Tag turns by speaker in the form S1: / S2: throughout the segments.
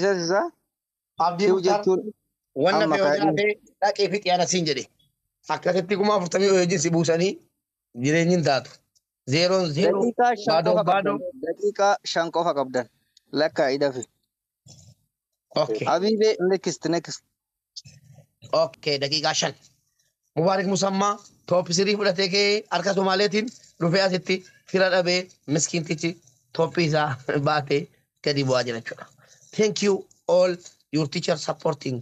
S1: Isas
S2: Abdii
S1: Kiw
S2: Muktaar
S1: jechuun
S2: wanna
S1: amma
S2: fe'oo
S1: kaa'ee
S2: jiraate dhaqee fi xiyyaana siin jedhe. Akkasitti 40,000 wajjin si buusanii jireenyi hin taatu. Zeeroon zeeroo
S1: Daqiiqaa 5
S2: baadoon
S1: qofa
S2: baadoo.
S1: qabdan. Daqiiqaa 5 qofa qabdan. Lakkaa idafe.
S2: Okay.
S1: Abiibee next next.
S2: Okay, daqiiqaa 5. Mubaarik Musammaa top 3 fudhatee ka'ee harka Somaaleetiin dhufee asitti fira dhabee miskiintichi tooppii isaa baatee gadi bu'aa jira jechuudha. Thank you all your teacher supporting.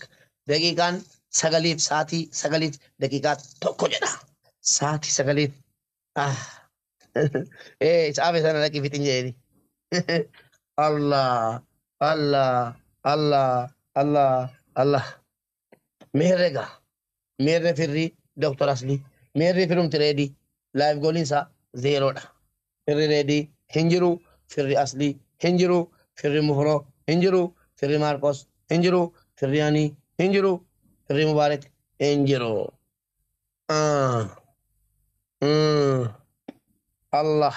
S2: Daqiiqaan 9 sa'aatii 9:01 jedha. Sa'aatii 9 ah. Isa hafe sana dhaqii fixin jedheni. Allah Allah Allah Allah Allah. Meerre gaa. Meerre firri Dr. Asli. Meerre firumti reedii. Live goaliin isaa zeeroodha. Firri reedii hin jiru. Firri Asli hin jiru. Firri Mufroo hin jiru. Firri Maarqos hin jiru. Firri Anii hin jiru. Firri Mubaarak hin jiru. Allah.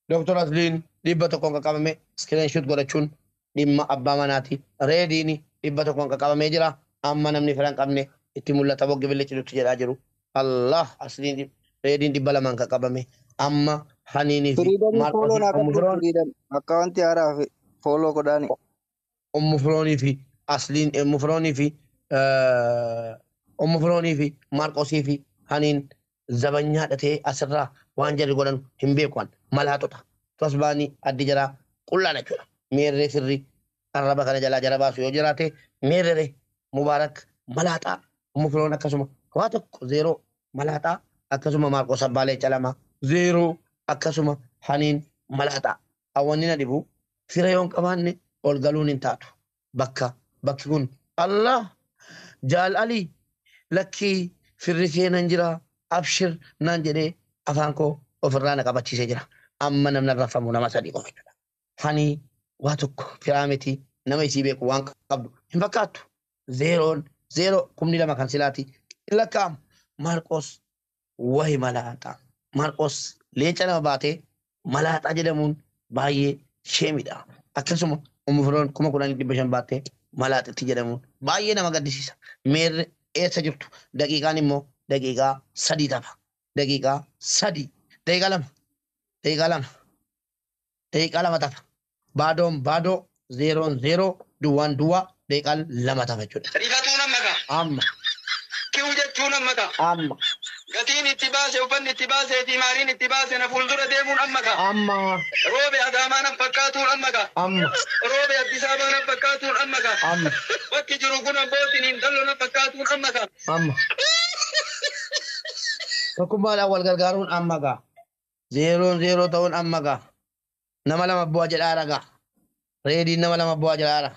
S2: Dr. Asliin 100 qaqqabame screenshot godhachuun dhimma abbaa manaati. Reediin 100 qaqqabamee jira. Amma namni fira hin qabne itti mul'ata boggi billichilutti jedhaa jiru. Allah Asliin reediin 200 qaqqabame. Amma Haniinii fi
S1: Firiidamii fooloo
S2: Maarqosii
S1: naa
S2: Ummu
S1: qabdu
S2: Firoon
S1: firiidam. Akka wanti haaraa fi fooloo godhaani.
S2: Ummu Firoonii fi Asliin Ummu Firoonii fi Ummu Firoonii fi Maarqosii fi Haniin zabanyaa dhatee asirraa waan jarri godhan hin beeku an malaatota. Tosbaanii addi jaraa qullaan jechuudha. Meerree firri arraba kana jalaa jara baasu yoo jiraate meerree Mubaarak malaaxaa Ummu Firoon akkasuma waa tokko zeeroo malaaxaa akkasuma Maarqos abbaa leenca 2 zeeroo akkasuma Haniin malaaxaa. Hawwanni na dhibu fira yoo hin qabaanne ol galuun hin taatu. Bakka bakki kun Allah Jaal Ali lakkii firri kee nan jira abshir naan jedhee afaan koo ofirraa na qabachiisee jira. Amma namni rafamu nama 3 qofa jechuudha. Hanii waa tokko firaa miti nama isii beeku waan qabdu hin fakkaattu. Zeeroon zeeroo 2,000 kan silaati hin lakkaa'amu. Maarqos wahi malaaxaa. Maarqos leenca nama baatee malaaxaa jedhamuun baay'ee sheemidha. Akkasuma Ummu Firoon 10,500 baattee malaaxitti jedhamuun baay'ee nama gaddisiisa. Meerre eessa jirtu? Daqiiqaan immoo daqiiqaa 3 tapha. Daqiiqaa 3. Daqiiqaa 2. Daqiiqaa 2. Daqiiqaa 2 tapha. Baadoon baadoo zeeroon zeeroo duwwaan duwwaa daqiiqaa 2 tapha jechuudha.
S3: Rifatuu nama ga'a.
S2: Amma.
S3: Kiw jechuu nama ga'a.
S2: Amma.
S3: Gatiin itti baase uffanni itti baasee fi maariin itti baase na fuuldura deemuun amma ga'a.
S2: Amma.
S3: Roobe Adaamaa nan fakkaatuun amma ga'a.
S2: Amma.
S3: Roobe Addis Ababaa nan fakkaatuun amma ga'a.
S2: Amma.
S3: Bakki jiru kun abbootiin hin dallo nan fakkaatuun amma ga'a.
S2: Amma. Tokkummaadhaan wal gargaaruun amma ga'a. Zeeroon zeeroo ta'uun amma ga'a. Nama 2 bu'aa jedhaara ga'a. Reediin nama 2 bu'aa jedhaara.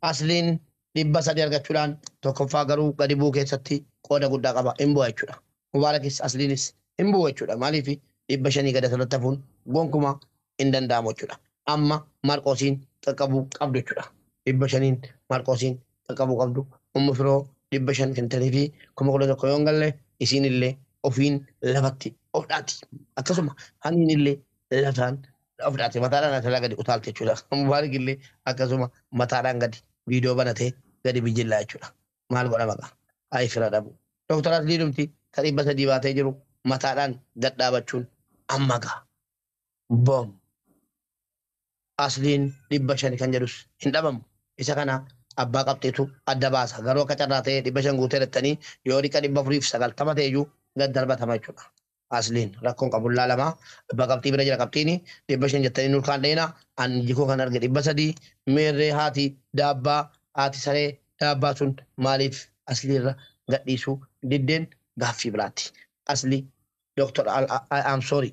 S2: Asliin 300 argachuudhaan tokkoffaa garuu gadi bu'uu keessatti qooda guddaa qaba. Hin bu'a jechuudha. Mubaarakis Asliinis hin bu'u jechuudha. Maaliif 500 gadi asirratti hafuun gonkumaa hin danda'amu jechuudha. Amma Maarqosiin qaqqabuu qabdu jechuudha. 500 Maarqosiin qaqqabuu qabdu. Ummu Firoo 500 kentanii fi 11,000 yoo hin galle isiin illee ofiin lafatti of dhaati. Akkasuma Haniin illee lafaan of dhaati. Mataadhaan asirraa gadi utaalte jechuudha. Mubaarik illee akkasuma mataadhaan gadi viidiyoo banatee gadi bijillaa jechuudha. Maal godha maqaa? Ayi fira dhabu. Dooktar Aslii dhumti ka 300 baatee jiru mataadhaan gad dhaabachuun amma ga'a. Boom. Asliin 500 kan jedhus hin dhabamu. Isa kana abbaa qabxeetu adda baasa. Garuu akka carraa ta'ee 500 guutee dhattanii yoo dhiqa 490 ta'e iyyuu gad darbatama jechuudha. Asliin rakkoon qabu laalama. Abbaa qabxii bira jira qabxiini 500 jettanii nurkaan dheena. Ani jikoo kan arge 300 meerree haati daabbaa haati saree daabbaa sun maaliif asliirra gadhiisuu diddeen gaaffii biraati. Asli Dr. I am sorry.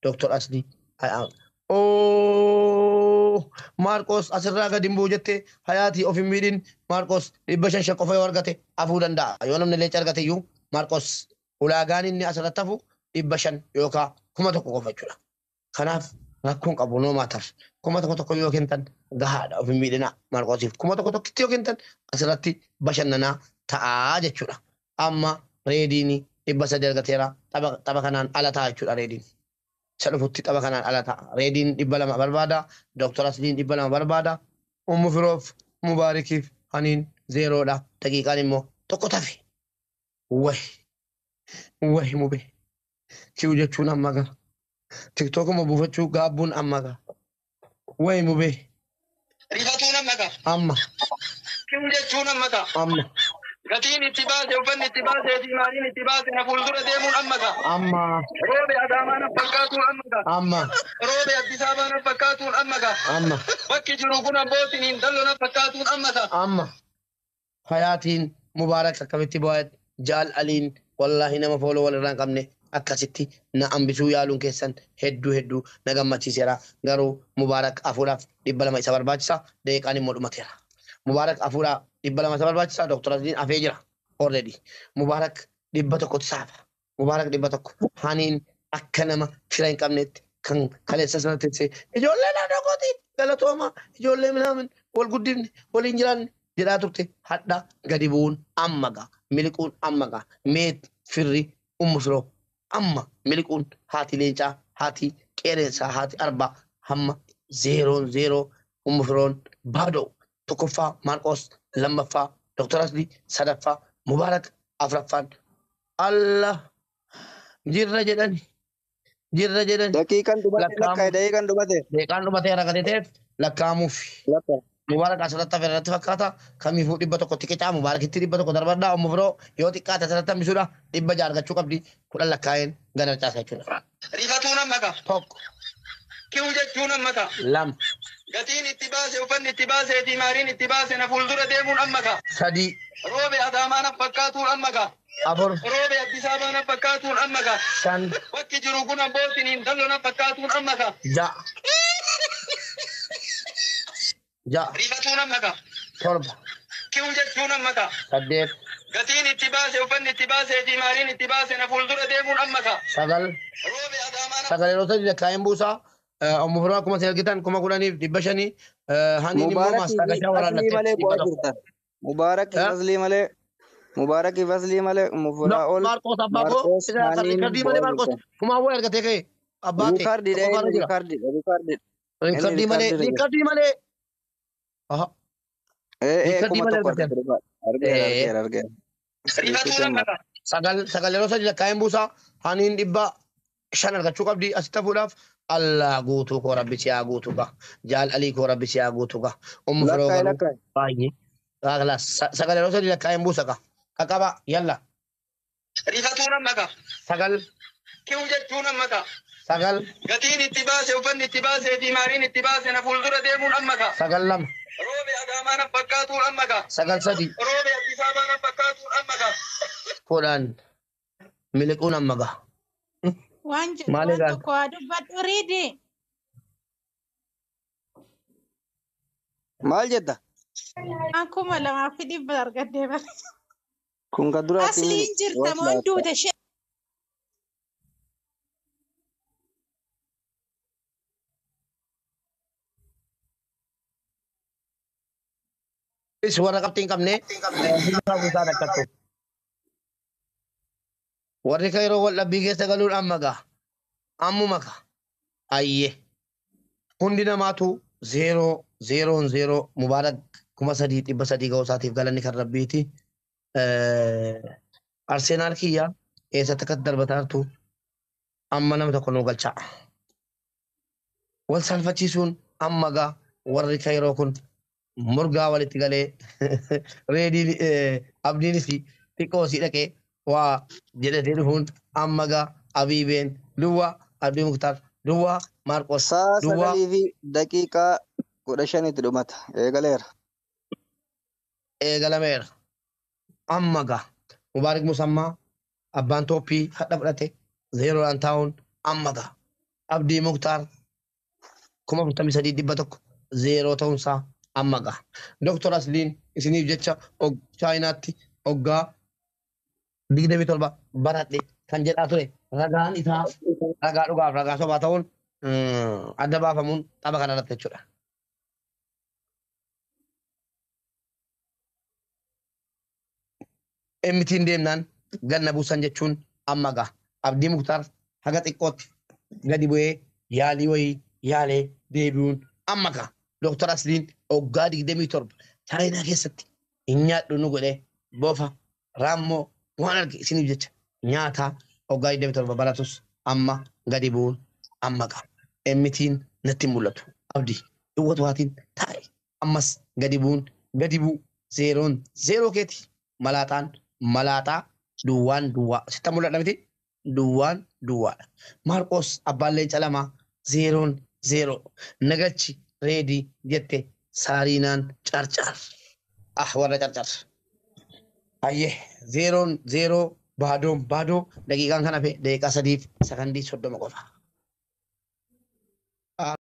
S2: Dr. Asli I am Oh Maarqos asirraa gadi hin bu'u jette hayaatii of hin miidhin. Maarqos 500 qofa yoo argate hafuu danda'a. Yoo namni leenca argate iyyuu Maarqos ulaagaan inni asirratti hafu 500 yookaan 1,000 qofa jechuudha. Kanaaf rakkoon qabu no matter. 1,000 yoo kentan gahaadha of hin miidhina Maarqosiif. 1,000 tokkitti yoo kentan asirratti bashannanaa ta'aa jechuudha. Amma reediin 300 argateera tapha kanaan ala ta'a jechuudha reediin. Isa dhufutti tapha kanaan ala ta'a. Reediin 200 barbaada. Dooktar Asliin 200 barbaada. Ummu Firoof Mubaarakiif haniin zeeroodha. Daqiiqaan immoo tokko tafe. Wahi wahi mube ki'u jechuun amma ga'a. Tiktookuma buufachuu gaabbuun amma ga'a. Wahi mube.
S3: Rifatuun amma ga'a.
S2: Amma.
S3: Ki'u jechuun amma ga'a.
S2: Amma.
S3: Gatiin itti baase uffanni itti baasee fi maaliin itti baase na fuuldura deemuun amma ga'a.
S2: Amma.
S3: Roobe Adaamaa na fakkaatuun amma ga'a.
S2: Amma.
S3: Roobe Addis Ababaa na fakkaatuun amma ga'a.
S2: Amma.
S3: Bakki jiru kun abbootiin hin dallo na fakkaatuun amma ga'a.
S2: Amma. Hayaatiin Mubaarak akkamitti bu'aa Jaal Aliin wallaahi nama fooloo walirraa hin qabne akkasitti na hambisuu yaaluun keessan hedduu hedduu na gammachiiseera. Garuu Mubaarak hafuudhaaf 200 isa barbaachisa. Daqiiqaan immoo dhumateera. Mubaarak hafuudhaaf 200 isa barbaachisa. Dooktar Asliin hafee jira. Already. Mubaarak 100 saafa. Mubaarak 100. Haniin akka nama fira hin qabnetti kan kaleessa sana teessee ijoollee naannoo kooti galatooma ijoollee minaamin wal guddifne waliin jiraanne jedhaa turte hadha gadi bu'uun amma ga'a. Miliquun amma ga'a. Meet firri ummu firoo amma miliquun haati leencaa haati qeerrensaa haati arbaa hamma zeeroon zeeroo ummu firoon baadoo tokkoffaa Maarqoos lammaffaa Dooktar Aslii sadaffaa Mubaarak afraffaan Allah jirra jedhani jirra jedhani.
S1: Daqiiqaan dhumate lakkaa'e daqiiqaan dhumate.
S2: Daqiiqaan dhumatee rakkate ta'eef lakkaa'amuuf. Mubaarak asirratti hafe irratti fakkaata. Kamiifuu 100tti qicaa Mubaarakitti 100 darbadhaa. Ummu firoo yoo xiqqaate asirratti hambisuudha 600 argachuu qabdi. 10 lakkaa'een gara caasa jechuudha.
S3: Rifatuun amma ga'a.
S2: Tokko.
S3: Ki'u jechuun amma ga'a.
S2: Lama.
S3: Gatiin itti baase uffanni itti baasee fi maaliin itti baase na fuuldura deemuun amma ga'a.
S2: Sadii.
S3: Roobe Adaamaa na fakkaatuun amma ga'a.
S2: Afur.
S3: Roobe Addis Ababaa na fakkaatuun amma ga'a.
S2: Shan.
S3: Bakki jiru kun abbootiin hin dallo na fakkaatuun amma ga'a.
S2: Ja'a. Ja'a.
S3: Rifatuun amma ga'a.
S2: Torba.
S3: Ki'u jechuun amma ga'a.
S2: Saddeet.
S3: Gatiin itti baase uffanni itti baasee fi maaliin itti baase na fuuldura deemuun amma ga'a.
S2: Sagal.
S3: Roobe Adaamaa na
S2: Sagal yeroo sadii lakkaa'een buusaa. Ummu firoo akkuma isin argitan 10,500 haniin immoo
S1: Mubaarakii fi
S2: maastaa
S1: Aslii malee
S2: waraannatte
S1: bu'aa
S2: 100.
S1: jirtan. Mubaarakii fi Aslii malee Mubaarakii fi Aslii malee Ummu
S2: No,
S1: Firaa'ol
S2: Maarqos abbaa koo
S1: Maarqos
S2: isa
S1: Haniin
S2: riikardii malee
S1: bu'aa
S2: Maarqos
S1: jirtan.
S2: kumaawwan argatee ka'e abbaa kee
S1: Riikaardiidha
S2: tokko
S1: inni
S2: faana jira.
S1: riikaardiidha riikaardiidha. Inni
S2: Riikardii malee
S1: riikaardiidha jira.
S2: riikardii malee. Aha.
S1: Ee
S2: Riikardii
S1: kuma
S2: malee
S1: tokko
S2: argateen.
S1: argate dhugaa. Argeera argeera argeera.
S3: Rifatuun amma ga'a.
S2: Sagal sagal yeroo sadii lakkaa'een buusaa haniin 500 argachuu qabdi asitti hafuudhaaf. Allah guutuu koo rabbi si haa guutuu gaa. Jaal Alii koo rabbi si haa guutuu gaa. Ummu firoo
S1: Lakkaa'e
S2: garuu
S1: lakkaa'e.
S2: baay'ee. Kalaas sagal yeroo sadii lakkaa'een buusa gaa. Qaqaba yalla.
S3: Rifatuun amma ga'a.
S2: Sagal
S3: Ki'u jechuun amma ga'a.
S2: sagal
S3: Gatiin itti baase uffanni itti baasee fi maaliin itti baase na fuuldura deemuun amma ga'a.
S2: sagal lama
S3: Roobe Adaamaa na fakkaatuun amma ga'a.
S2: sagal sadii
S3: Roobe Addis Ababaa na fakkaatuun amma ga'a.
S2: 10 miliquun amma ga'a.
S4: Waan jedhu
S2: Maal
S4: waan
S2: egaa?
S4: tokko haa dubbadhu riidi.
S1: Maal jetta?
S4: Waan 2,100 argadhee bara.
S1: Kun kan duraatti
S4: Asliin jirta moo hin duute ishee?
S2: Is warra qabxii hin qabne buusaa buusaa rakkattu. Warri kan yeroo wal dhabbii keessa galuun amma ga'a. Ammuma ga'a. Ayyee. Hundi namaatu zeeroo zeeroon zeeroo Mubaarak 3,300 ga'uu isaatiif galanni kan rabbiiti. Arsenaal kiyya eessatti akka darbataa jirtu amma nama tokko nu galchaa. Wal saalfachiisuun amma ga'a warri kan yeroo kun murgaa walitti galee reediin abdiinis xiqqoo sii dhaqee waa jedhatee dhufuun amma ga'a Abiibeen duwwaa Abdii Muktaar duwwaa Maarqos
S1: Sa'a
S2: duwwaa
S1: 9:15tti dhumata. Eegaleera.
S2: Eegalameera. Amma ga'a. Mubaarak Musammaa abbaan tooppii hadha fudhate zeeroodhaan taa'uun amma ga'a. Abdii Muktaar 43,100 zeeroo ta'uunsaa amma ga'a. Dooktor Asliin isiniif jecha Chaayinaatti hoggaa 27 baradhe kan jedhaa ture ragaan isaa ragaa dhugaaf ragaa sobaa ta'uun adda baafamuun tapha kanarratti jechuudha. MT'n deemnaan ganna buusan jechuun amma ga'a. Abdii Muktaar haga xiqqootti gadi bu'ee yaalii wayii yaalee deebi'uun amma ga'a. Dooktar Asliin hoggaa 27 Chaayinaa keessatti hin nyaadhu nu godhee bofa raammoo waan arge isiniif jecha nyaataa waggaa 27 baratus amma gadi bu'uun amma qaba. Emmitiin natti hin mul'atu. Abdii dhowwatu waatiin taa'e ammas gadi bu'uun gadi bu'u zeeroon zeeroo keeti. Malaaxaan malaaxaa duwwaan duwwaa. Sitti mul'ata miti? Duwwaan duwwaadha. Maarqoos abbaan leenca lamaa zeeroon zeeroo. Nagachi reedii jette saariinaan carcar. Ah warra carcar. Ayyee zeeroon zeeroo baadoon baadoo daqiiqaan kan hafe daqiiqaa 3 fi sakandii 30 qofa.